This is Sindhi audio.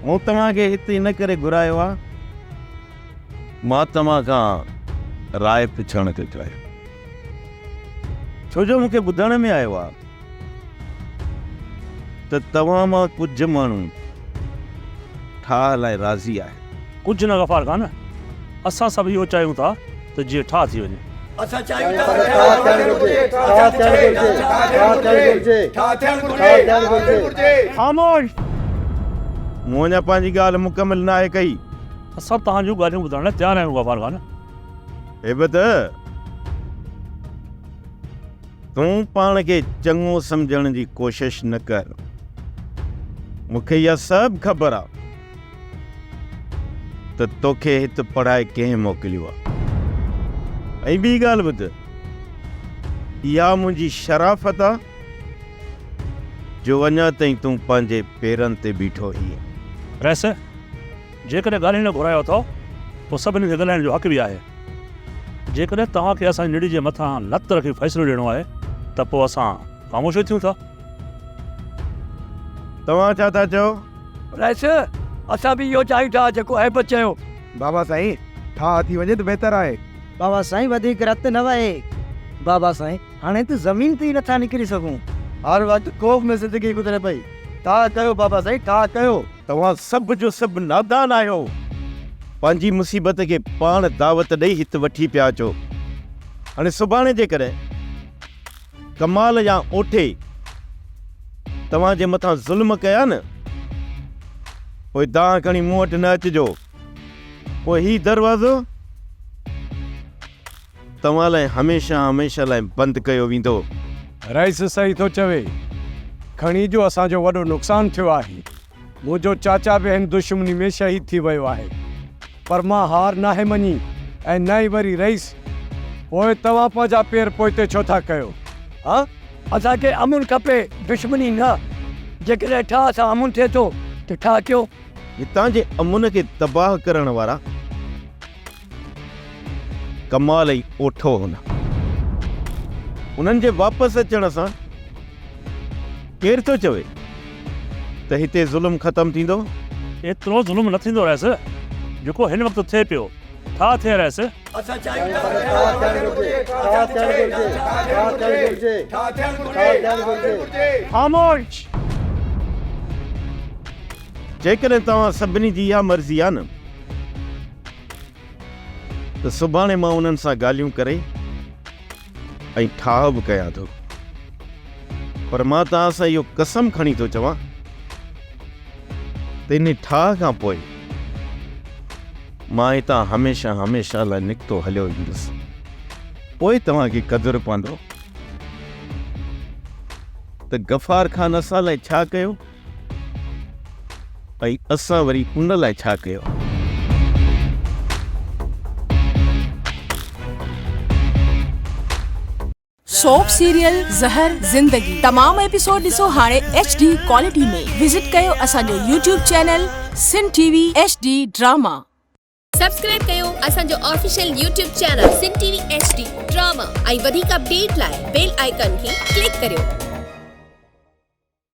مون توهان کي هت ان ڪري گهرايو آ، مان توهان کان راء پڇڻ ٿو چاهيان. ڇو جو مون کي ٻڌڻ ۾ آيو آ ته توهان مان ڪجهه ماڻهو ٺاهه لاء راضي آهن. ڪجهه نه غفار خان، اسان سڀ اهو چاهيون ٿا ته جيئن ٺاهه ٿي وڃي. اسان چاهيون ٿا ته ٺاهه ٿيڻ گهرجي، ٺاهه ٿيڻ گهرجي، ٺاهه ٿيڻ گهرجي، ٺاهه ٿيڻ گهرجي. خاموش! مون اڃا پنهنجي ڳالهه مڪمل ناهي ڪئي. اسان توهان جون ڳالهيون ٻڌڻ لاء تيار آهيون غفار خان. هيبت! تون پاڻ کي چڱو سمجهڻ جي ڪوشش نه ڪر. مون کي اها سڀ خبر آ ته توکي هت پڙهائي ڪنهن موڪليو آ. ۽ ٻي ڳالهه ٻڌ، اها منهنجي شرافت آ جو اڃا تائين تون پنهنجي پيرن تي بيٺو هئين. رئيس، جيڪڏهن ڳالهين لاء گهرايو اٿئو، پوء سڀني کي ڳالهائڻ جو حق به آهي. جيڪڏهن توهان کي اسان جي نڙي جي مٿان لت رکي فيصلو ڏيڻو آهي ته پوء اسان خاموش ئي ٿيون ٿا. توهان ڇا ٿا چئو؟ رئيس، اسان به اهو چاهيون ٿا جيڪو احمد چيو. بابا سائين، ٺاهه ٿي وڃي ته بهتر آهي. بابا سائين وڌيڪ رت نه وهي. بابا سائين هاڻي ته زمين تي ئي نٿا نڪري سگهون. هر وقت خوف ۾ زندگي گذري پئي. ٺاهه ڪيو بابا سائين ٺاهه ڪيو. توهان سڀ جو سڀ نادان آهيو. پنهنجي مصيبت کي پاڻ دعوت ڏئي هت وٺي پيا اچو. هاڻي سڀاڻي جيڪڏهن ڪمال يا اوٺي توهان جي مٿان ظلم ڪيا نه، پوء دانهن کڻي مون وٽ نه اچجو. پوء هي دروازو توهان لاء هميشه هميشه لاء بند ڪيو ويندو. رئيس صحيح ٿو چوي. کڻي جو اسان جو وڏو نقصان ٿيو آهي. منهنجو چاچا به هن دشمني ۾ شهيد ٿي ويو آهي. پر مان هار ناهي مڃي ۽ نه ئي وري رئيس. پوء توهان پنهنجا پير پوئتي ڇو ٿا ڪيو؟ ها؟ اسان کي امن کپي، دشمني نه. جيڪڏهن ٺاهه سان امن ٿئي ٿو ته ٺاهه ڪيو. هتان جي امن کي تباهه ڪرڻ وارا ڪمال ۽ اوٺو هوندا. انهن جي واپس اچڻ سان ڪير ٿو چوي ته هتي ظلم ختم ٿيندو؟ ايترو ظلم نه ٿيندو رئيس، جيڪو هن وقت ٿئي پيو. ٺاهه ٿئي رئيس. اسان چاهيون ٿا ته ٺاهه ٿيڻ گهرجي، ٺاهه ٿيڻ گهرجي، ٺاهه ٿيڻ گهرجي، ٺاهه ٿيڻ گهرجي. خاموش! جيڪڏهن توهان سڀني جي اها مرضي آهي نه ته سڀاڻي مان انهن سان ڳالهيون ڪري ۽ ٺاهه به ڪيان ٿو پر مان توهان سان اهو قسم کڻي ٿو چوان ته انهي ٺاهه کان پوء مان هتان هميشه هميشه لاء نڪتو هليو ايندس. پوء توهان کي قدر پوندو ته غفار خان اسان لاء ڇا ڪيو ۽ اسان وري ان لاء ڇا ڪيو. سوپ سيريل زهر زندگي تمام ايپيسوڊ ڏسو هاڻي ايڇ ڊي ڪوالٽي ۾ وزٽ ڪيو اسان جو YouTube channel Sindh T V H D drama. Subscribe ڪيو اسان جو official YouTube channel Sindh T V H D drama ۽ وڌيڪ اپڊيٽ لاء بيل آئيڪان کي ڪلڪ ڪريو.